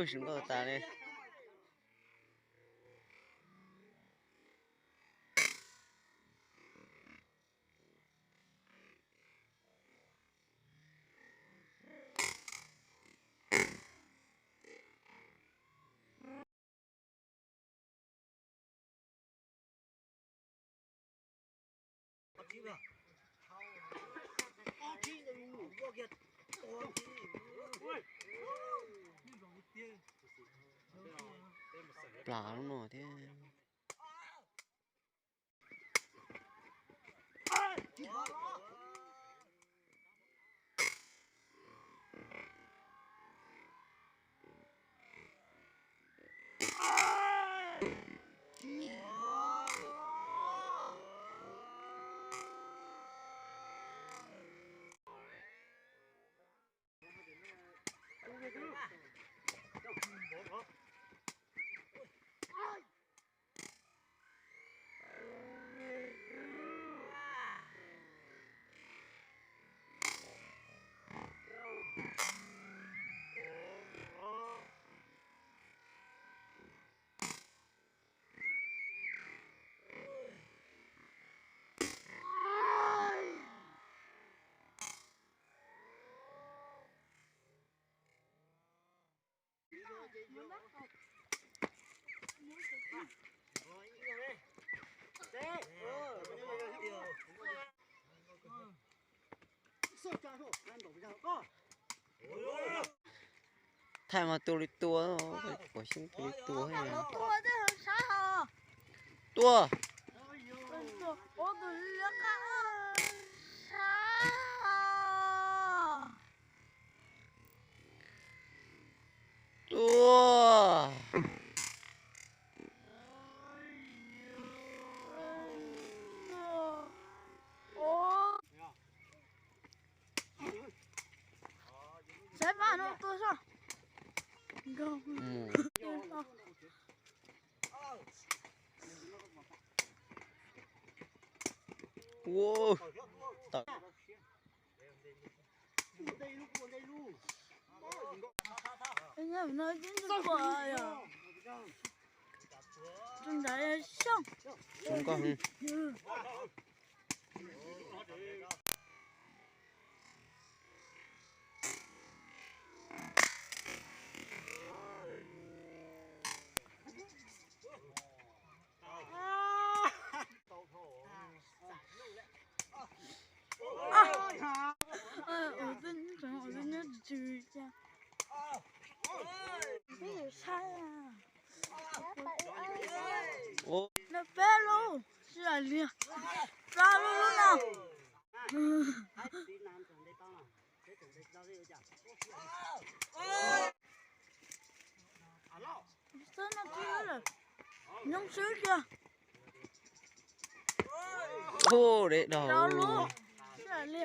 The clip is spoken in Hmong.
Sim nkauj tas li. Plam lub no thiab. Thaij mas tua li tua, kuv xyoob tua li tua. Tua tej sab hos. Tua. Ua tus liab qab sab. Tua. Saib pab no tua soj. Ua. Tus ntawd xyoob. Zoo nkauj heev. Ua tej nyob tsw tsw cas. Peb yuav saib. Nws peb lub, sib hais li. Plaub lub lub no. Xwb no tsis lawm. Nyob xwb kiag. Ua deb dog. Plaub lub, sib hais li.